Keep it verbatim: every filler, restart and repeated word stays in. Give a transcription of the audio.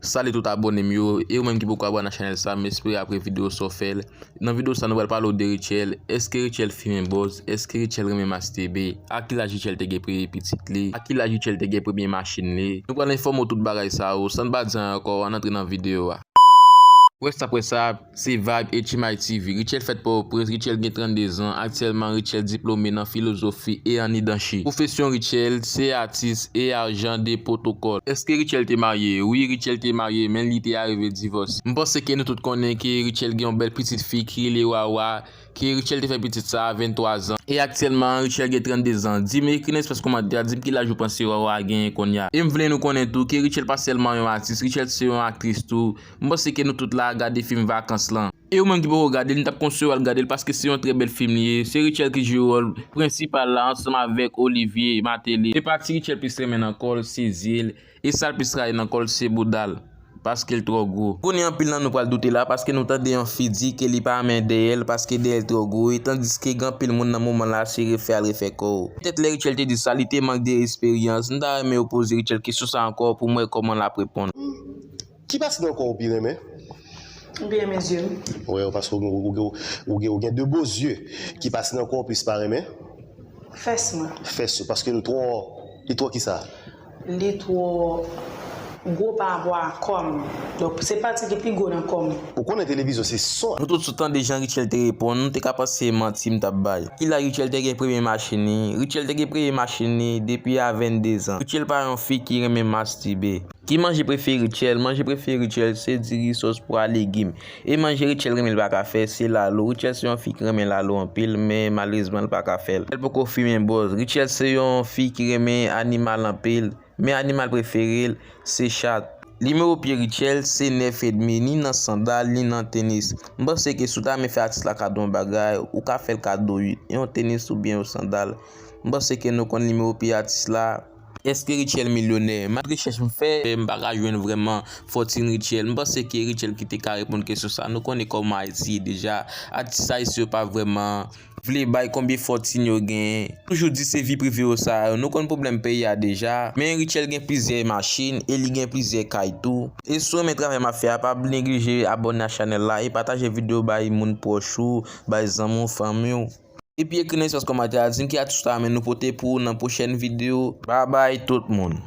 Salut tout abòne m yo, e ou menm ki poko abòne a chanèl sa, m espere apre videyo sa w fè l. Nan videyo sa nou pral pale w de Rutshelle. Èske Rutshelle fimen bòz? Èske Rutshelle renmen mastibé? A ki laj Rutshelle te gen premye pitit li? A ki laj Rutshelle te gen premye machin li? Nou pral enfòme w tout bagay sa yo, san n pa di anyen ankò, ann antre nan videyo a. Wè sa, wè sa, se Vibe et Chimay T V. Rutshelle fèt Pòtoprens, Rutshelle gen trannde zan. Aktyèlman, Rutshelle diplome nan filozofi e an idanchi. Pwofesyon Rutshelle, se atis e ajan de pwotokòl. Èske Rutshelle te marye? Wi, Rutshelle te marye, men li te arive divòse. M panse ke nou tout konnen ke Rutshelle gen yon bèl pitit fi ki rele Wawa, ke Rutshelle te fè pitit sa a venntwa zan. E aktyèlman, Rutshelle gen trannde zan. Di m, ekri nan espas kòmantè a, di m ki laj ou panse Wawa genyen kounye a. E m vle nou konnen tou ke Rutshelle pa sèlman yon atis, Rutshelle se yon aktris tou. M panse ke nou tout la gade fim Vakans lan. E ou menm ki poko gade l, m t ap konseye w al gade l paske se yon trè bèl fim li ye. Se Rutshelle ki jwe wòl prensipal la ansanm avèk Olivier Martelly. E pati Rutshelle plis renmen nan kò l, se zye l. E sa l plis rayi nan kò l, se bouda l. Paske l twò gwo. Kounye a anpil nan nou pral doute la paske nou tande yon fi di ke li pa renmen dèyè l paske dèyè l twò gwo. E tandiske gen anpil moun nan moman la se refè al refè kò w. Petèt lè Rutshelle te di sa, li te mank de esperyans. M ta renmen w poze Rutshelle kesyon sa ankò pou m wè kòman l ap reponn. Ki pati nan kò w ou pi renmen? M pi renmen zye m. Wi, paske ou, ou, ou, ou, ou gen de bo zye. Ki pati nan kò w ou plis pa renmen? Fès mwen. Fès ou, paske l twò, li twò kisa? Li twò gwo pa rapò a kò m. Donk, se pati ki pi gwo nan kò m. Ou konnen televizyon se son. Nou tout sot tande jan Rutshelle te reponn, nou te ka panse se manti m t ap bay. Ki laj Rutshelle te gen premye machin li? Rutshelle te gen premye machin li depi a venndezan. Rutshelle pa yon fi ki renmen mastibé. Ki manje prefere Rutshelle? Manje prefere Rutshelle se diri, sòs pwa, legim. E manje Rutshelle renmen l pa ka fè, se lalo. Rutshelle se yon fi ki renmen lalo anpil, men malerezman l pa ka fè l. Rutshelle poko fimen bòz. Rutshelle se yon fi ki renmen animal anpil, men animal prefere l se chat. Nimewo pye Rutshelle se nèf edmi, ni nan sandal, ni nan tenis. M panse ke si w ta renmen fè atis la kado yon bagay, ou ka fè l kado yon tenis oubyen yon sandal. M panse ke nou konn nimewo pye atis la. Èske Rutshelle milyonè? Malgre chèch m fè, m pa ka jwenn vrèman fòtin Rutshelle. M panse ke Rutshelle ki te ka reponn kesyon sa. Nou konnen kòman Ayiti ye deja. Atis ayisyen yo pa vrèman vle bay konbyen fòtin yo genyen. Toujou di se vi prive yo sa yo. Nou konn pwoblèm peyi a deja. Men Rutshelle gen plizyè machin e li gen plizyè kay tou. E si w renmen travay m ap fè a, pa neglije abòne a chanèl la e pataje videyo bay moun pwòch ou, bay zanmi w, fanmi w. Epi ekri nan espas kòmantè a, di m ki atis ou ta renmen nou pote pou ou nan pwochèn videyo. Babay tout moun.